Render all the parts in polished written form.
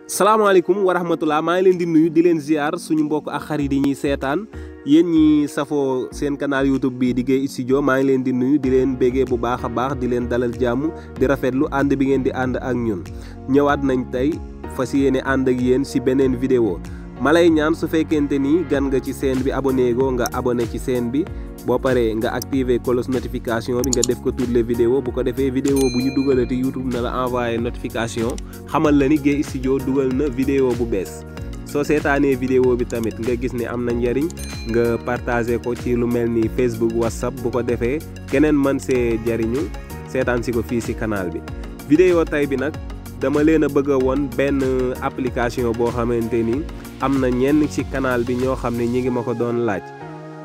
salaamaaleykum wa rahmatullah maa ngi leen di nuyu di leen ziar suñu mbokk ak xarit yi ñuy seetaan yéen ñi safoo seen canal YouTube bi di Gueye Studio maa ngi leen di nuyu di leen béggee bu baax a baax di leen dalal jàmm di rafetlu ànd bi ngeen di ànd ak ñun ñëwaat nañ tey fas yéene ànd ak yéen si beneen vidéo ma lay ñaan su fekkente ni gan nga ci chaîne bi abonné go nga abonné ci chaîne bi boo paree nga activer cloche notification bi nga def ko toutes les vidéos bu ko defee vidéo bu ñu dugalati YouTube na la envoyé notification xamal la ni Gueye Studio dugal na vidéo bu bees soo seetaanee vidéo bi tamit nga gis ni am na njariñ nga partagé ko ci lu mel ni Facebook WhatsApp bu ko defee keneen mën see jariñu seetaan si ko fii si canal bi. vidéo tay bi nag dama leen a bëgg a woon benn application boo xamante ni am na ñenn ci canal bi ñoo xam ne ñi ngi ma ko doon laaj.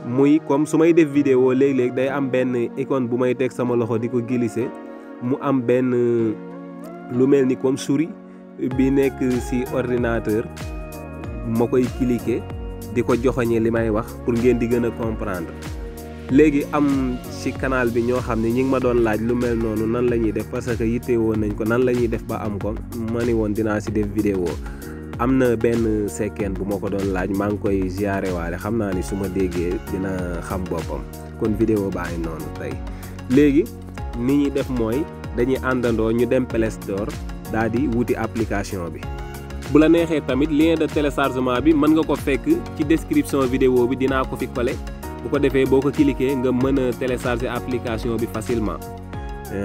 muy comme su may def vidéo léeg-léeg day am benn icône bu may teg sama loxo di ko glisser mu am benn lu mel ni comme souris bi nekk ci ordinateur ma koy cliquer di ko joxoñe li may wax pour ngeen di gën a comprendre léegi am ci canal bi ñoo xam ne ñi ngi ma doon laaj lu mel noonu nan la ñuy def parce que yitte woon nañ ko nan la ñuy def ba am ko ma ni woon dinaa ci def vidéo am na benn sekkeen bu ma ko doon laaj maa ngi koy ziare waale xam naa ni su ma déggee dina xam boppam kon vidéo baa ngi noonu tey léegi ni ñuy def mooy dañuy àndandoo ñu dem Play Store daal di wuti application bi bu la neexee tamit lien de téléchargement bi mën nga ko fekk ci description vidéo bi dinaa ko fi coller bu ko defee boo ko cliquer nga mën a télécharger application bi facilement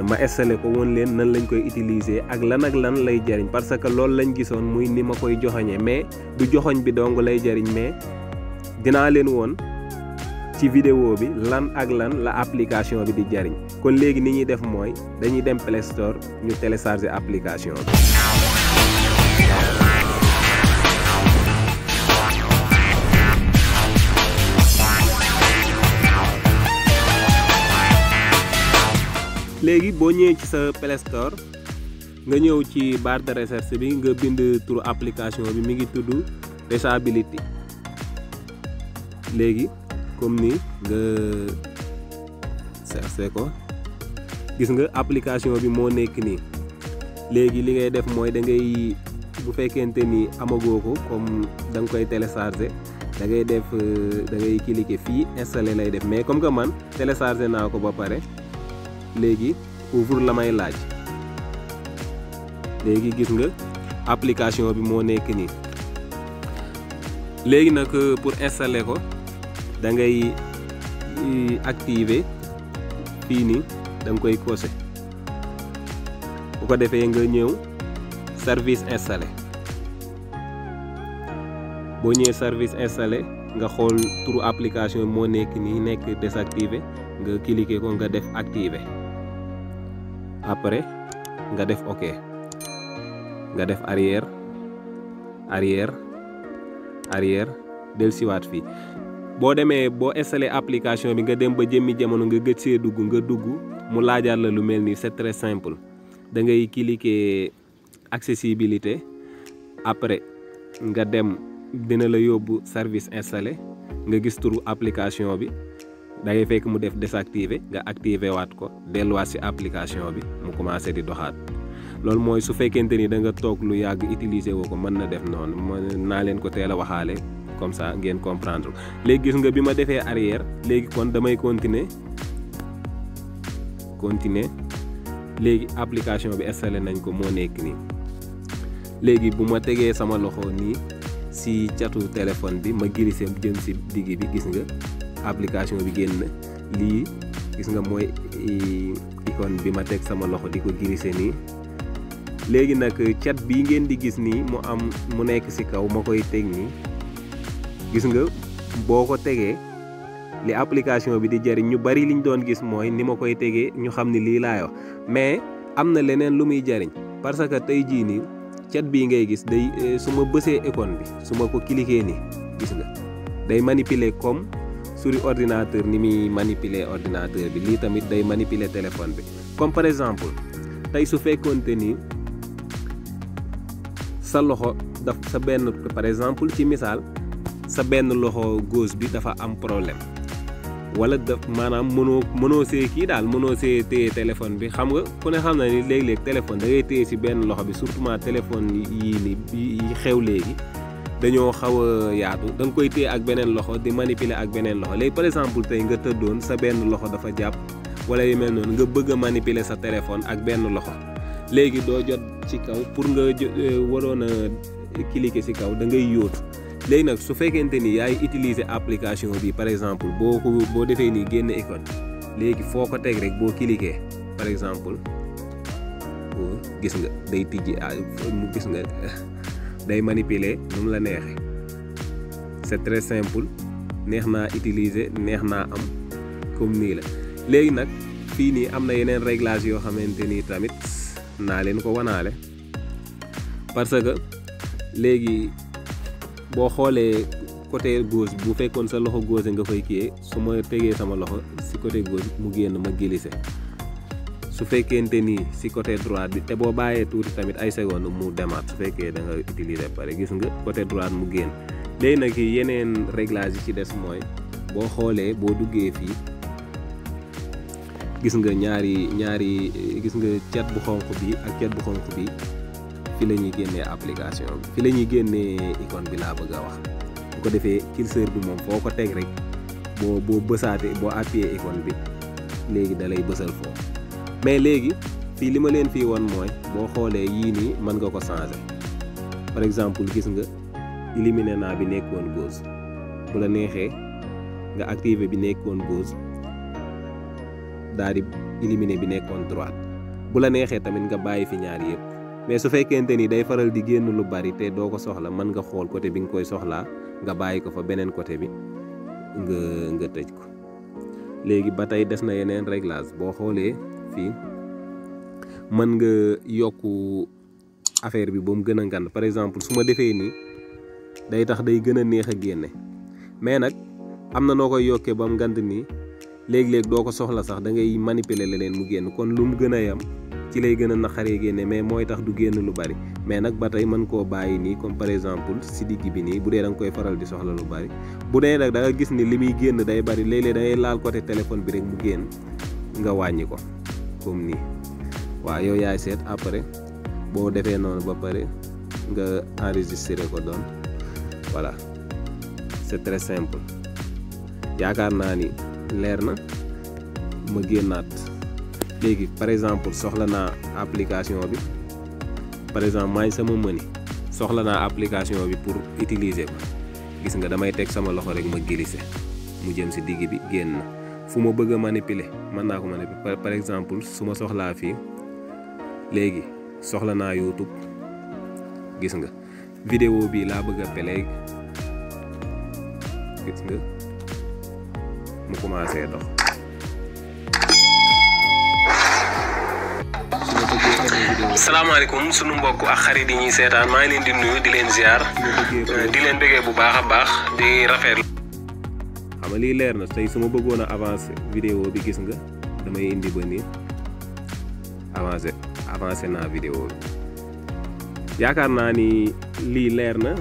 ma installé ko woon leen nan lañ koy utiliser ak lan lay jariñ parce que loolu lañ gisoon muy ni ma koy joxoñe mais du joxoñ bi dong lay jariñ mais dinaa leen woon ci vidéo bi lan la application bi di jariñ kon léegi ni ñuy def mooy dañuy dem Play Store ñu télécharger application bi. léegi boo ñëwee ci sa Play Store nga ñëw ci barre de recherche bi nga bind turu application bi mi ngi tudd Reachability léegi comme ni nga cherché ko gis nga application bi moo nekk nii léegi li ngay def mooy da ngay bu fekkente ni amagoo ko comme da nga koy télécharger da ngay def da ngay cliquer fii installer lay def mais comme que man télécharger naa ko ba pare. léegi ouvre la may laaj léegi gis nga application bi moo nekk nii léegi nag pour installer ko da ngay activer fii nii da nga koy coché bu ko defee nga ñëw service installé boo ñëwee service installé nga xool turu application bi moo nekk nii nekk désactivé nga cliquer ko nga def activé après nga def OK nga def arrière dellusiwaat fii boo demee boo installé application bi nga dem ba jëmmi jamono nga gëj see dugg mu laajaat la lu mel ni c'est très simple da ngay cliquer accessibilité après nga dem dina la yóbbu service installé nga gis turu application bi. da ngay fekk mu def désactiver nga activer waat ko delluwaat ci application bi mu commencé di doxaat loolu mooy su fekkente ni da nga toog lu yàgg utiliser woo ko mën na def noonu mën naa leen ko teel a waxaale comme ça ngeen comprendre léegi gis nga bi ma defee arrière léegi kon damay continuer léegi application bi installé nañ ko moo nekk nii léegi bu ma tegee sama loxo nii ci catu téléphone bi ma glissé jëm ci digg bi gis nga. application bi génn lii gis nga mooy icône bi ma teg sama loxo di ko glisser nii léegi nag cat bii ngeen di gis nii mu nekk ci kaw ma koy teg nii gis nga boo ko tegee li application bi di jariñ ñu bari liñ doon gis mooy ni ma koy tegee ñu xam ni lii laa wax mais am na leneen lu muy jariñ parce que tey jii nii cat bii ngay gis day su ma bësee icône bi su ma ko cliquer nii gis nga day manipuler comme souris ordinateur ni muy manipuler ordinateur bi lii tamit day manipuler téléphone bi comme par exemple tey su fekkoonte ni sa loxo sa benn par exemple ci misaal sa benn loxo gauche bi dafa am problème wala maanaam mënoo see kii daal mënoo see téye téléphone bi. xam nga ku ne xam na ni léeg-léeg téléphone da ngay téye si benn loxo bi surtout téléphone yii ni yi xew léegi dañoo xaw a yaatu da nga koy téye ak beneen loxo di manipuler ak beneen loxo. léegi par exemple tey nga tëddoon sa benn loxo dafa jàpp wala yu mel noonu nga bëgg a manipuler sa téléphone ak benn loxo léegi doo jot ci kaw pour nga waroon a cliquer ci kaw da ngay yóotu. léegi nag su fekkente ni yaay utiliser application bi par exemple boo defee nii génne icône léegi foo ko teg rek boo cliquer par exemple gis nga day tijji mu gis nga day manipuler nu mu la neexee. c'est très simple neex naa utiliser neex naa am comme nii la. léegi nag fii nii am na yeneen réglage yoo xamante ni tamit naa leen ko wanaale parce que léegi boo xoolee côté gauche bu fekkoon sa loxo gauche nga koy kiyee su ma tegee sama loxo si côté gauche mu génn ma glissé su fekkente ni si côté droite bi te boo bàyyee tuuti tamit ay seconde mu demaat su fekkee da nga utiliser pare gis nga côté droite mu génn. léegi nag yeneen réglage yi ci des mooy boo xoolee boo duggee fii gis nga ñaari gis nga cat bu xonq bi ak cat bu xonq bi fi la ñuy génnee application bi fi la ñuy génnee icône bi laa bëgg a wax. bu ko defee curseur bi moom foo ko teg rek boo bësaatee boo appuyé icône bi léegi da lay bësal foofu. mais léegi fii li ma leen fii woon mooy boo xoolee yii nii mën nga ko changer par exemple gis nga éliminer naa bi nekkoon gauche bu la neexee nga activer bi nekkoon gauche daal di éliminer bi nekkoon droite bu la neexee tamit nga bàyyi fi ñaar yëpp. mais su fekkente ni day faral di génn lu bari te doo ko soxla mën nga xool côté bi nga koy soxlaa nga bàyyi ko fa beneen côté bi nga tëj ko. léegi ba tey des na yeneen réglage boo xoolee fii mën nga yokku affaire bi ba mu gën a ngand par exemple su ma defee nii day tax day gën a neex a génne mais nag am na noo koy yokkee ba mu ngand nii léeg-léeg doo ko soxla sax da ngay manipuler leneen mu génn kon lu mu gën a yam ci lay gën a naqaree génne mais mooy tax du génn lu bari. mais nag ba tey mën koo bàyyi nii comme par exemple si digg bi nii bu dee da nga koy faral di soxla lu bari. bu dee nag da nga gis ni li muy génn day bari léeg-léeg da ngay laal côté téléphone bi rek mu génn nga wàññi ko comme nii. waaw yow yaay seet après boo defee noonu ba pare nga enregistrer ko doon voilà c'est très simple. yaakaar naa ni leer na ma génnaat. léegi par exemple soxla naa application bi par exemple maay sama menu soxla naa application bi pour utiliser ko gis nga damay teg sama loxo rek ma glisser mu jëm si digg bi génn fu ma bëgg a manipuler mën naa ko manipuler par exemple su ma soxlaa fii léegi soxla naa YouTube gis nga vidéo bi laa bëgg a play gis nga mu commencé dox. salaamaaleykum sunu mbokk ak xarit yi ñuy seetaan maa ngi leen di nuyu di leen ziar di leen bëggee bu baax a baax di rafetlu. xam nga lii leer na tey su ma bëggoon a avancer vidéo bi gis nga damay indi ba nii avancé naa vidéo bi. yaakaar naa ni lii leer na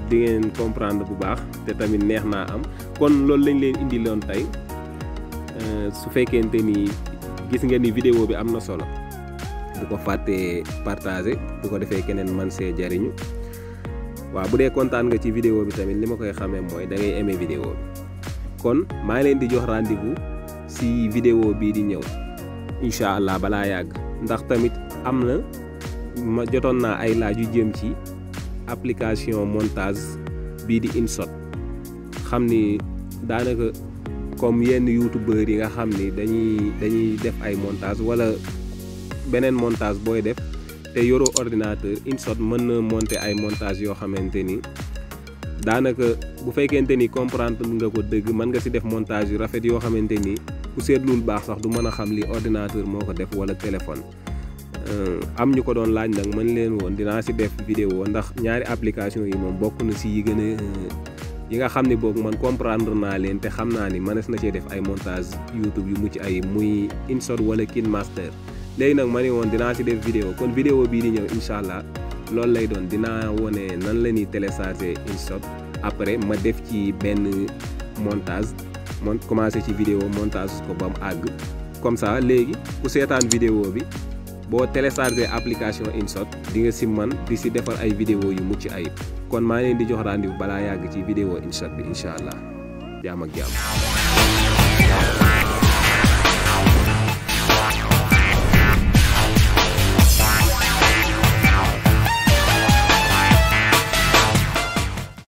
di ngeen comprendre bu baax te tamit neex naa am kon loolu lañ leen indi loon tey su fekkente ni gis nga ni vidéo bi am na solo. bu ko fàttee partager bu ko defee keneen man see jariñu waaw bu dee kontaan nga ci vidéo bi tamit li ma koy xamee mooy da ngay aimer vidéo bi kon maa ngi leen di jox rendez-vous si vidéo bii di ñëw incha allah balaa yàgg ndax tamit am na ma jotoon naa ay laaj yu jëm ci application montage bii di InShot xam ni daanaka comme yenn youtubeur yi nga xam ni dañuy def ay montage wala beneen montage booy def te yoroo ordinateur InShot mën na monter ay montage yoo xamante ni daanaka bu fekkente ni comprendre nga ko dëgg mën nga ci def montage yu rafet yoo xamante ni ku seetlul baax sax du mën a xam li ordinateur moo ko def wala téléphone. am ñu ko doon laaj nag mën leen woon dinaa ci def vidéo ndax ñaari application yi moom bokk na ci yi gën a yi nga xam ne boobu man comprendre naa leen te xam naa ni mënees na cee def ay montage YouTube yu mucc ay muy InShot wala KineMaster. léegi nag ma ne woon dinaa ci def vidéo kon vidéo bii di ñëw incha allah loolu lay doon dinaa wone nan la ñuy télécharger InShot après ma def ci benn montage commencé ci vidéo montage ko ba mu àgg comme ça léegi ku seetaan vidéo bi boo téléchargé application InShot di nga si man di si defar ay vidéo yu mucc ayib kon maa leen di jox rendez-vous balaa yàgg ci vidéo InShot bi incha allah jaam ak jaam.